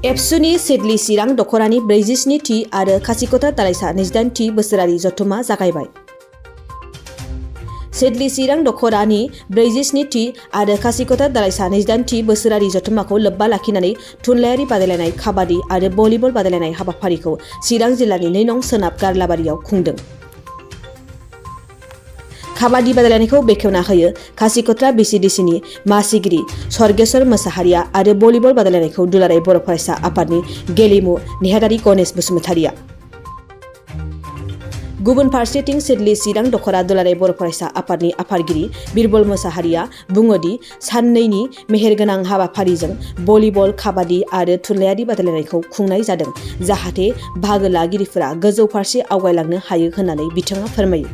एबसुनि सिडली चिरां दख'रानि 47थि आरो खासिकथा दालाइसा 28थि बोसोरारि जथुमा जागायबाय। सिडली चिरां दख'रानि 47थि आरो खासिकथा दालाइसा 28थि बोसोरारि जथुमाखौ लोब्बा लाखिनानै थुनलाइयारि बादायलायनाय काबादि आरो भलिबल बादायलायनाय हाबाफारिखौ चिरां जिल्लानि 2 नं सोनाब गारलाबारियाव खुंदों। काबादि बादायलायनायखौ बेखेवना होयो खासिकथा बिसिडिसिनि मासिगिरि सर्गेश्वर मोसाहारिया आरो भलिबल बादायलायनायखौ दुलाराय बर' फरायसा आफादनि गेलेमु नेहाथारि गणेश बसुमतारिया। गुबुन फारसेथिं सिडली चिरां दख'रा दुलाराय बर' फरायसा आफादनि आफादगिरि बिरबल मोसाहारिया बुङोदि साननैनि मेहेरगोनां हाबाफारिजों भलिबल काबादि आरो थुनलाइयारि बादायलायनायखौ खुंनाय जादों जाहाथे बाहागो लागिरिफोरा गोजौ फारसे आवगायलांनो हायो होननानै बिथाङा फोरमायो।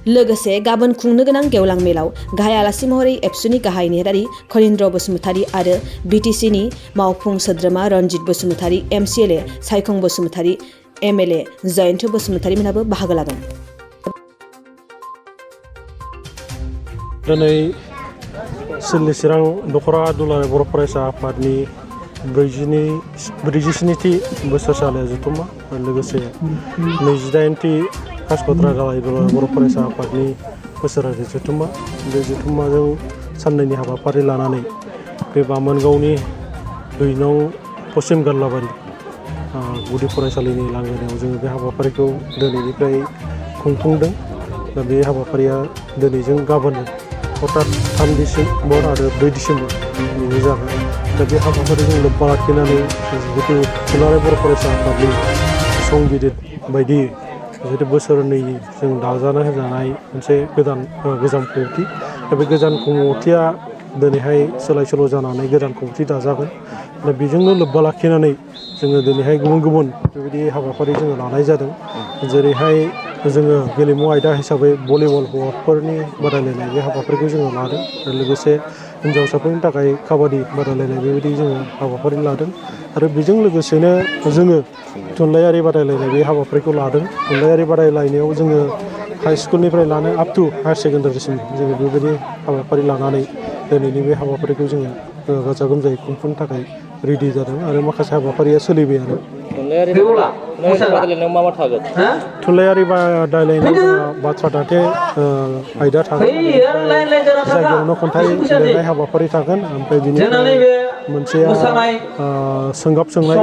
लोगोसे गाबोन खुंनो गोनां गेवलां मेलाव गाहाय आलासि महरै एबसुनि गाहाय नेहाथारि खनीन्द्र बसुमतारी आरो बिटिसिनि मावफुं सोद्रोमा रनजित बसुमतारी, MCLA सायखं बसुमतारी, MLA जयन्त बसुमतारी मोनहाबो बाहागो लागोन। दिनै सिडली चिरां दख'रा दुलाराय बर' फरायसा आफादनि 47थि बोसोरसालि जथुमा लोगोसे 28थि खासिकथा दालाइ दुलाराय बर' फरायसा आफादनि बोसोरारि जथुमा। बे जथुमाजों साननैनि हाबाफारि लानानै बे बामोनगावनि 2 नं पश्चिम गारलाबारि गुदि फरायसालिनि लांगोनायाव जोङो बे हाबाफारिखौ दिनैनिफ्राय खुंफुंदों। दा बे हाबाफारिया दिनैजों गाबोन अर्थात 3 डिसेम्बर आरो 4 डिसेम्बर बिनि जागोन। दा बे हाबाफारिजों लोब्बा लाखिनानै जिहेतु दुलाराय बर' फरायसा आफादनि संबिजिर बायदि जिहेतु बोसोरनै जों दाजानो होजानाय मोनसे गोजाम कमिटि। दा बे गोजाम कमिटिया दिनैहाय सोलाय सोल' जानानै गोदान कमिटि दाजागोन। दा बेजोंनो लोब्बा लाखिनानै जोङो दिनैहाय गुबुन बेबायदि हाबाफारि जोङो लानाय जादों। जेरैहाय जोङो गेलेमु आयदा हिसाबै भलिबल हौवाफोरनि बादायलायनाय बे हाबाफारिखौ जोङो लादों आरो लोगोसे हिन्जावसाफोरनि थाखाय काबादि बादायलायनाय बेबायदि जोङो हाबाफारि लादों आरो बेजों लोगोसेनो जोङो थुनलाइयारि बादायलायनाय बे हाबाफारिखौ लादों। थुनलाइयारि बादायलायनायाव जोङो हाइ स्कुलनिफ्राय लानो आप टु हायार सेकेन्डारिसिम जोङो बेबायदि हाबाफारि लानानै दिनैनि बे हाबाफारिखौ जोङो गाजा गोमजायै खुंफुंनो थाखाय रेडि जादों आरो माखासे हाबाफारिया सोलिबायानो। बादायलायनायाव मा थागोन? थुनलाइयारि बादायलायनायाव जोंहा बाथ्रा दान्थे आयदा थागोन, जायगायावनो खन्थाइ लिरनाय हाबाफारि थागोन, ओमफ्राय बिनिफ्राय मोनसेया सोंगाब सोंनाय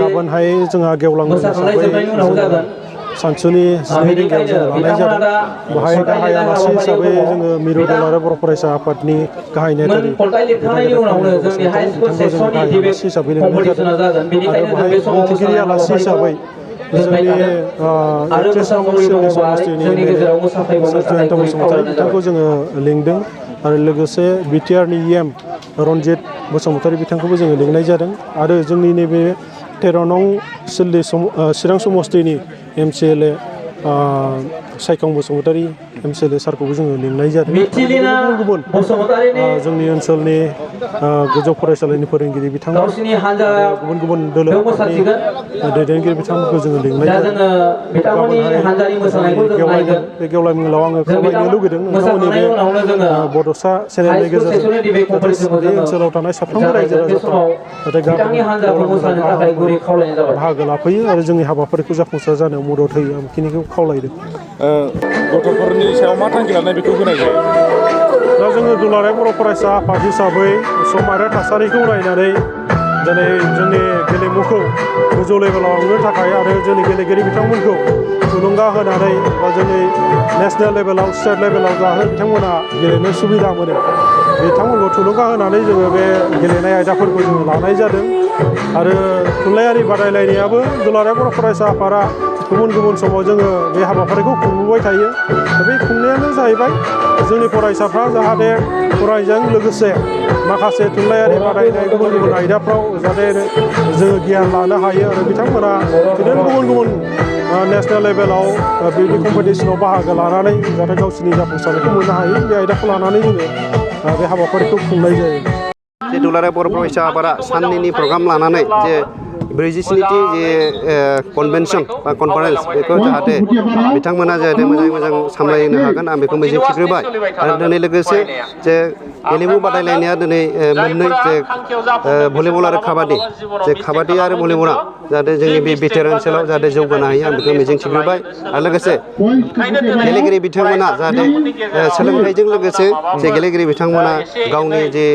गाबोनहाय जोंहा गेवलां हिसाबै सानसुनि 2 रिंगायाव जोङो लानाय जादों। बेहाय गाहाय आलासि हिसाबै जोङो मिरु दुलाराय बर' फरायसा आफादनि गाहाय नेहाथारि हिसाबै लिंनाय जादों आरो बेहाय बुंथिगिरि आलासि हिसाबै जोंनि जयन्त बसुमतारी बिथांखौ जोङो लिंदों आरो लोगोसे बिटिआरनि EM रनजित बसुमतारी बिथांखौबो जोङो लिंनाय जादों आरो जोंनि नैबे 13 नं सिडली चिरां समस्तिनि MCLA सायखं बसुमतारी MCLA सारखौबो जोङो लिंनाय जादों। गुबुन जोंनि ओनसोलनि गोजौ फरायसालिनि फोरोंगिरि बिथांमोन, गुबुन दोलोफोरनि दैदेनगिरि बिथांमोनखौ जोङो लिंनाय जादों। बे गेवलां मेलाव आङो खावलायनो लुगैदों नोंथांमोननि बे बड'सा चेनेलनि गेजेरजों बे ओनसोलाव थानाय साफ्रोमबो रायजो राजाफ्रा बाहागो लाफैयो आरो जोंनि हाबाफारिखौ जाफुंसार जानायाव मदद होयो आं बेखिनिखौ खावलायदों। गथ'फोरनि सायाव मा थांखि लानाय बेखौ होनाय जायो? दा जोङो दुलाराय बर' फरायसा आफाद हिसाबै सम आरो थासारिखौ नायनानै दिनै जोंनि गेलेमुखौ गोजौ लेभेलाव लांनो थाखाय आरो जोंनि गेलेगिरि बिथांमोनखौ थुलुंगा होनानै बा जोंनि नेसनेल लेभेलाव स्टेट लेभेलाव जाहाथे बिथांमोना गेलेनो सुबिदा मोनो बिथांमोनखौ थुलुंगा होनानै जोङो बे गेलेनाय आयदाफोरखौ जोङो लानाय जादों आरो थुनलाइयारि बादायलायनायाबो दुलाराय बर' फरायसा आफादा गुबुन समाव जोङो बे हाबाफारिखौ खुंबोबाय थायो। बे खुंनायानो जाहैबाय जोंनि फरायसाफ्रा जाहाथे फरायनायजों लोगोसे माखासे थुनलाइयारि बादायनाय गुबुन आयदाफ्राव जाहाथे जोङो गियान लानो हायो आरो बिथांमोना बिदिनो गुबुन नेसनेल लेभेलाव बिदि कम्पिटिसनाव बाहागो लानानै जाहाथे गावसोरनि जाफुंसारनायखौ मोननो हायो बे आयदाखौ लानानै जोङो बे हाबाफारिखौ खुंनाय जायो। जे दुलाराय बर' फरायसा आफादा साननैनि प्रग्राम लानानै जे 47थि जे कनभेनसन बा कनफारेन्स बेखौ जाहाथे बिथांमोना जाहाथे मोजां सामलायनो हागोन आं बेखौ मिजिंथिग्रोबाय आरो दिनै लोगोसे जे गेलेमु बादायलायनाया दिनै मोननै जे भलिबल आरो काबादि जे काबादि आरो भलिबला जाहाथे जोंनि बे बिटिआर ओनसोलाव जाहाथे जौगानो हायो आं बेखौ मिजिंथिग्रोबाय आरो लोगोसे गेलेगिरि बिथांमोना जाहाथे सोलोंथाइजों लोगोसे जे गेलेगिरि बिथांमोना गावनि जे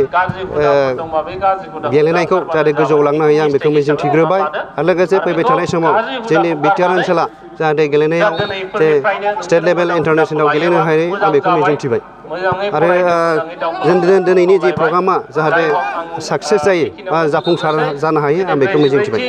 गेलेनायखौ जाहाथे गोजौआव लांनो हायो आं बेखौ मिजिंथिग्रोबाय आरो लोगोसे फैबाय थानाय समाव जोंनि बिटिआर ओनसोला जाहाथे गेलेनायाव जे स्टेट लेभेल इन्टारनेसनेलाव गेलेनो हायो आं बेखौ मिजिंथिबाय आरो दिनैनि जे प्रग्रामा जाहाथे साक्सेस जायो बा जाफुंसार जानो हायो आं बेखौ मिजिंथिबाय